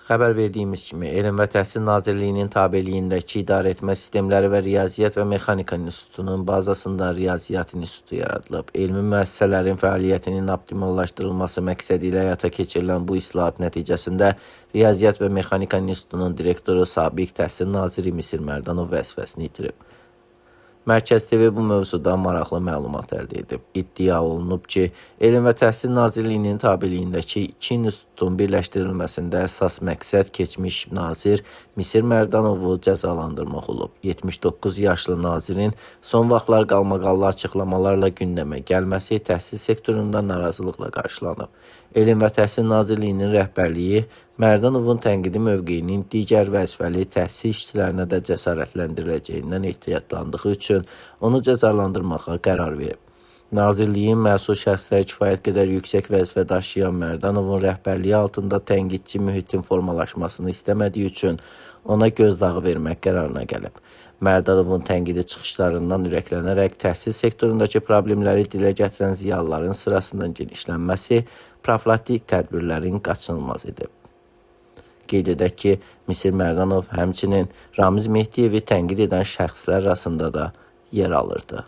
Xəbər verdiyimiz kimi, Elm və Təhsil Nazirliyinin tabeliyindəki İdarəetmə Sistemləri və Riyaziyyat və Mexanika İnstitutunun bazasında Riyaziyyat İnstitutu yaradılıb. Elmi müəssisələrin fəaliyyətinin optimallaşdırılması məqsədi ilə həyata keçirilən bu islahat nəticəsində Riyaziyyat və Mexanika İnstitutunun direktoru sabiq Təhsil naziri Misir Mərdanov vəzifəsini itirib. Mərkəz TV bu mövzuda maraqlı məlumat əldə edib. İddia olunub ki, Elm və Təhsil Nazirliyinin tabeliyindəki iki institutun birləşdirilməsində əsas məqsəd keçmiş nazir Misir Mərdanovu cəzalandırmaq olub. 79 yaşlı nazirin son vaxtlar qalmaqallı açıqlamalarla gündəmə gəlməsi təhsil sektorunda narazılıqla qarşılanıb. Elm və Təhsil Nazirliyinin rəhbərliyi Mərdanovun tənqidi mövqeyinin digər vəzifəli təhsil işçilərinə də cəsarətləndiriləcəyindən ehtiyatlandığı üçün onu cəzalandırmağa qərar verib. Nazirliyin məsul şəxsləri kifayət qədər yüksək vəzifə daşıyan Mərdanovun rəhbərliyi altında tənqidçi mühitin formalaşmasını istəmədiyi üçün ona gözdağı vermək qərarına gəlib. Mərdanovun tənqidi çıxışlarından ürəklənərək təhsil sektorundakı problemləri dilə gətirən ziyalıların sırasının genişlənməsi profilaktik tədbirlərin qaçınılmaz edib. Qeyd edək ki, Misir Mərdanov həmçinin Ramiz Mehdiyevi tənqid edən şəxslər arasında da yer alırdı.